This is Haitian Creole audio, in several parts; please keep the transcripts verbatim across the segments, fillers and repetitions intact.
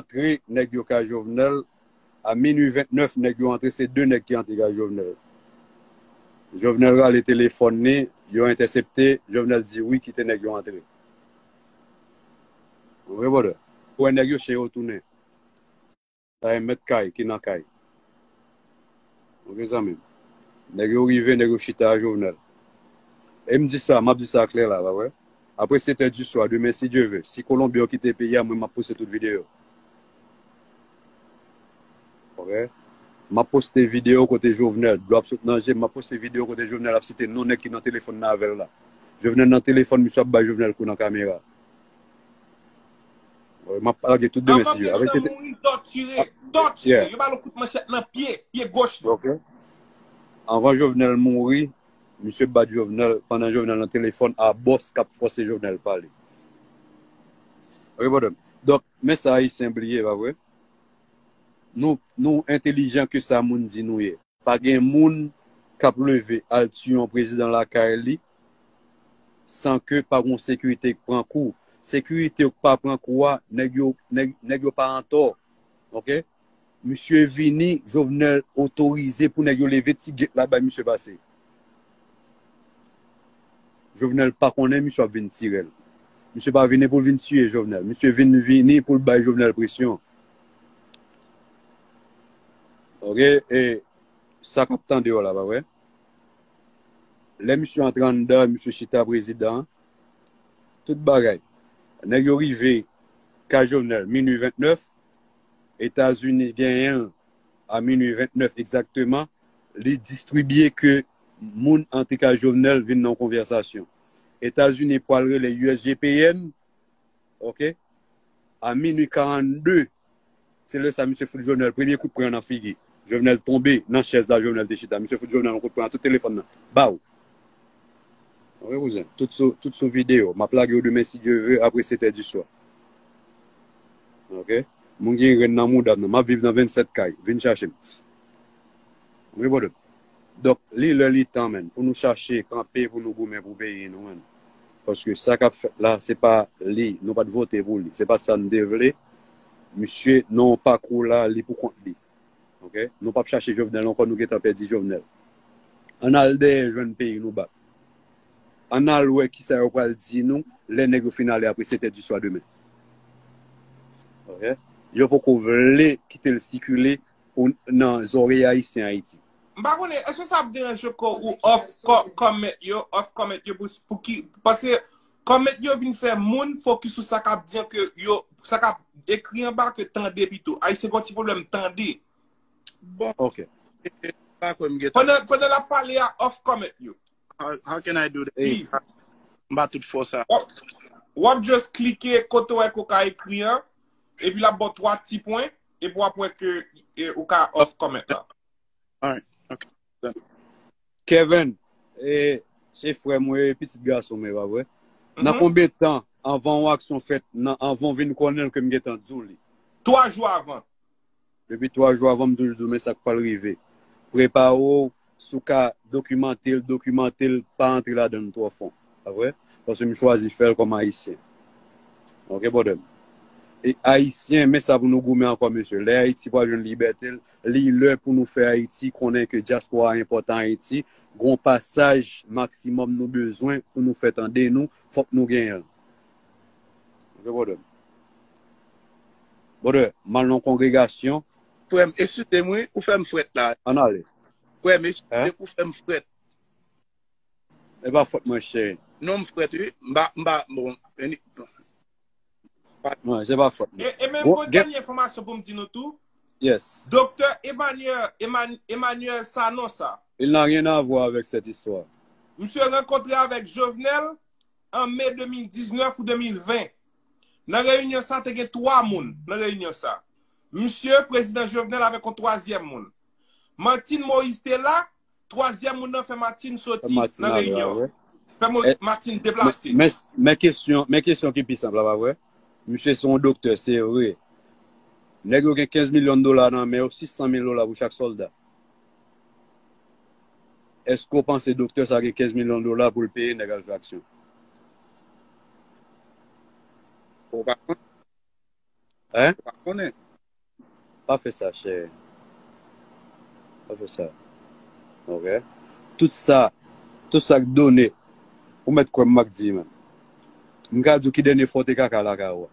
antre nèg yo kay Jovenel, a minui vennèf, nèg yo antre, se de nèg ki antre kay Jovenel. Jovenel rale telefòn li, yo entèsepte, Jovenel di wi, kite nèg yo antre. Ou konprann, brother? Ou wè nèg yo, chen yo tounen. Sa e mèt kay ki nan kay. Ok, zanmi m. Nèg yo rive, nèg yo chita a Jovenel. E m di sa, m ap di sa klè la, pa vre? Apre sèt è di swa, demen, si Dye ve, si Kolonbyen yo kite peyi a, mwen, m ap poste tout videyo. Ok? M ap poste videyo kote Jovenel, dlo ap sot nan je, m ap poste videyo kote Jovenel ap site non nèg ki nan telefòn nan avè l la. Jovenel nan telefòn, misye ap bay Jovenel kou nan kamera. M ap lage tout demen, si Dye ve. Apre, se te mouri, tòtire, tòtire. Yeah. Yo ba l yon kout manchèt nan pye, pye goch li. Ok. Anvan Jovenel mouri, misye bat Jovenel, pandan Jovenel nan telefòn a bòs k ap fòse Jovenel pale. Ok, brother. Donk, men sa Ayisyen bliye, pa vre? Nou, nou entelijan ke sa moun di nou ye. Pa gen moun k ap leve al tiye yon prezidan lakay li san ke pa gon sekirite k pran kou. Sekirite yo k pa pran kou a, nèg yo, nèg, nèg yo pa antò. Ok? Misye vini, Jovenel otorize pou nèg yo leve ti get la bay misye pase. Jovenel pa konnen misye ap vin tire l. Misye pa vini pou l vin tiye Jovenel. Misye vin vini pou l bay Jovenel presyon. Ok? E sa k ap tande yo la, pa vre? Lè misye antre anndan, misye chita prezidan, tout bagay. Nèg yo rive kay Jovenel, minui vennèf, Etazini genyen l a minui vennèf egzakteman, li distribye ke moun antre kay Jovenel vin nan yon konvèsasyon. Etazini pral rele U S G P N, ok, a minui karannde, se lè sa misye fout Jovenel premye kout pwen nan figi. Jovenel tonbe nan chèz la Jovenel te chita. Misye fout Jovenel yon kout pwen nan tout telefòn nan. Baw! Ok, kouzen. Tout sou, tout sou videyo. M ap lage yo demen, si Dye ve, apre sèt è di swa. Ok? Moun gen grenn nan mouda m nan. M ap viv nan vennsèt kay. Vin chache m. Ok, brother? Donk, li lè, li tan, menn, pou nou chache kanpe, pou nou goumen pou peyi nou, menn. Paske sa k ap fèt la, se pa li. Nou pa t vote pou li. Se pa sa n te vle. Misye, nan yon pakou la, li pou kont li. Ok? Nou p ap chache Jovenel ankò, nou gentan pèdi Jovenel. Ann al dèyè jwenn peyi nou bak. Ann al wè kisa yo pral di nou lè nèg yo fin ale apre sèt è di swa demen. Ok? Yo poko vle kite l sikile nan zòrèy Ayisyen Ayiti. M pa konnen, èske sa ap deranje kò ou off co-, comment yo, off comment yo pou, pou ki, paske comment yo vin fè moun fokis sou sa k ap di an ke yo, sa k ap ekri anba ke tande pito. Ayisyen gen yon ti pwoblèm tande. Bon. Ok. E, e, pa kwè m gentan. Pandan, pandan l ap pale a, off comment yo. How, how can I do that? Please. M pa tout fò sa. W ap, w ap just klike kote w wè ke w ka ekri an, epi l ap ba w twa ti pwen, epi w ap wè ke, e, ou ka off comment la. Alright. Ok. Kevin, e, se frè mwen, e pitit gason mwen, pa vre? Nan konbyen tan anvan yon aksyon fèt, nan, anvan w vin konnen l ke m gentan di w li? Twa jou avan. Depi twa jou avan, m toujou di w, men sa k pral rive. Prepare w, si w ka dokimante l, dokimante l, pa antre ladan l twò fon. Pa vre? Paske m chwazi fè l kòm Ayisyen. Ok, brother m? E Ayisyen, men sa pou nou goumen ankò, mesye. Lè Ayiti pral jwenn libète l, li lè pou nou fè Ayiti konnen ke dyaspora a enpòtan Ayiti. Gon pasaj maksimòm nou bezwen pou nou fè tande nou, fòk nou genyen l. Ok, brother m? Brother, m al nan kongregasyon. Frè m, eskize m wi, ou fè m frèt la. Ann ale. Frè m, eskize m, ou fè m frèt. E pa fòt mwen, cheri. Non, m frèt wi. M pa, m pa, bon, anyway. Non, se pa fòt mwen. E, e menm gon dènye enfòmasyon pou m di nou tou. Yes. Doktè Emmanuel, Eman-, Emmanuel Sanon sa. Il n'a rien à voir avec cette histoire. Misye rankontre avèk Jovenel an me de mil diznèf ou de mil ven. Nan reyinyon sa, te gen twa moun nan reyinyon sa. Misye, prezidan Jovenel avèk yon twazyèm moun. Martine Moïse te la, twazyèm moun nan fè Martine soti nan reyinyon. Fè Martine deplase. Men, men kesyon, men kesyon ki pi senp la, pa vre? Misye se yon doktè, se vre. Nèg yo gen kenz milyon dola nan men yo, sis san mil dola pou chak sòlda. Èske w panse doktè sa gen kenz milyon dola pou l peye nèg al fè aksyon? Ou pa konn? Hein? Ou pa konnen. Pa fè sa, chè. Pa fè sa. Ok? Tout sa, tout sa k done, ou mèt kwè m, m ak di, man. M ka di w ki dènye fwa w te kaka lakay ou a.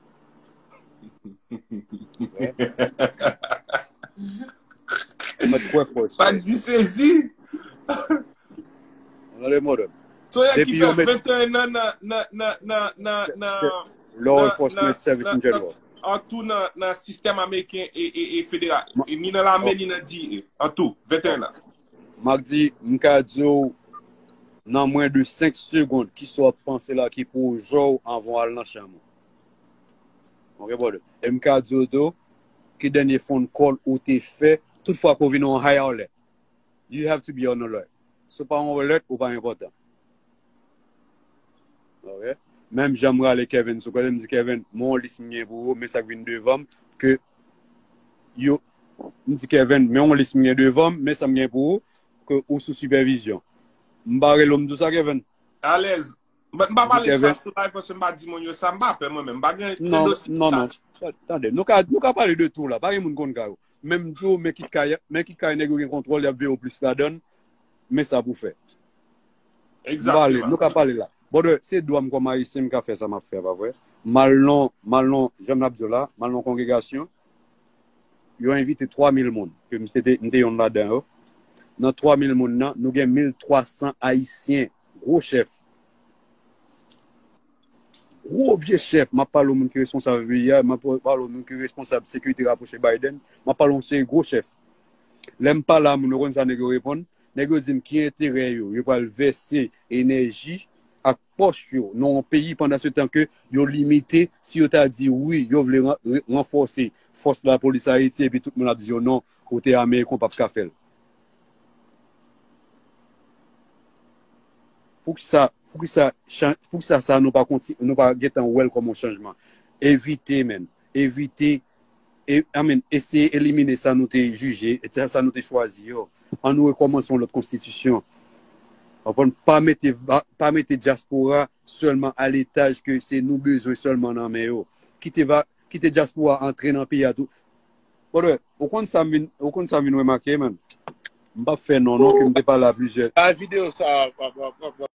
Ou mèt kwè fò, chè. Pa di sezi. Ou tande, modèl. Soyè ki Depi fè yo met venteyen an nan, nan, nan, nan, nan, nan, law enforcement service in general. An tou nan, nan sistèm ameriken e, e, e federal. E ni nan lame, ni nan D E. An tou, venteyen an. M ap di, m ka di w, nan mwen de senk segonn, ki sa w ap panse la ki pwojè w anvan w al nan chanm ou. Ok, brother? E m ka di w tou, ki dènye phone call ou te fè, tout fwa ke w vin yon high alert. You have to be on alert. Si w pa on alert, ou pa enpòtan. Ok? Menm jan m rale Kevin sou kote, m di, Kevin, men yon lis m gen pou ou, men sa k vin devan m, ke yo, m di, Kevin, men yon lis m gen devan m, men sa m gen pou ou, ke ou sou sipèvizyon. M pa rele w, m di w sa, Kevin. Alèz. But m pa pale Kevin. Sa sou live paske m pa di moun yo sa, m pa pè mwen menm. M pa gen Non, dosye non, sa. Non. Tande, nou ka, nou ka pale de tou la. Pa gen moun konn kay ou. Menm tou, men kit kay, men kit kay nèg yo gen kontwòl, y ap veye w plis ladan l. Men sa pou fè. M pale, Egzakteman. Nou ka pale la. Brother, se dwa m kòm Ayisyen, m ka fè sa m ap fè, pa vre? M al nan, m al nan, jan m ap di w la, m al nan kongregasyon, yo envite twa mil moun, ke m se te, m te yonn ladan yo. Nan twa mil moun nan, nou gen mil twa san Ayisyen, gwo chèf. Gwo vye chèf, m ap pale w moun ki responsab V I A, m ap pale w moun ki responsab sekirite rapwoche Biden, m ap pale w se gwo chèf. Lè m pale a moun, ou konn sa nèg yo reponn? Nèg yo di m ki enterè yo, yo pral vèse enèji ak pòch yo nan yon peyi pandan se tan ke yo limite, si yo ta di wi, yo vle ran- re- ranfòse fòs lapolis Ayiti, epi tout moun ap di yo non, kote Ameriken w p ap ka fè l. Poukisa, poukisa, chan- poukisa sa nou pa konti, nou pa gentan wè l kòm yon chanjman? Evite, men. Evite, e, I mean, eseye elimine sa nou te jije, e sa, sa nou te chwazi yo. An nou rekòmanse yon lòt konstitisyon. Konprann? Pa mete, va- pa mete dyaspora sèlman a letaj ke se nou bezwen sèlman nan men yo. Kite, va- kite dyaspora antre nan peyi a tou. Brother, ou konn sa m vin, ou konn sa m vin remake, man. M p ap fè non, non, ke m te pale a plizyè. Bay videyo sa, w ap, w ap, w ap,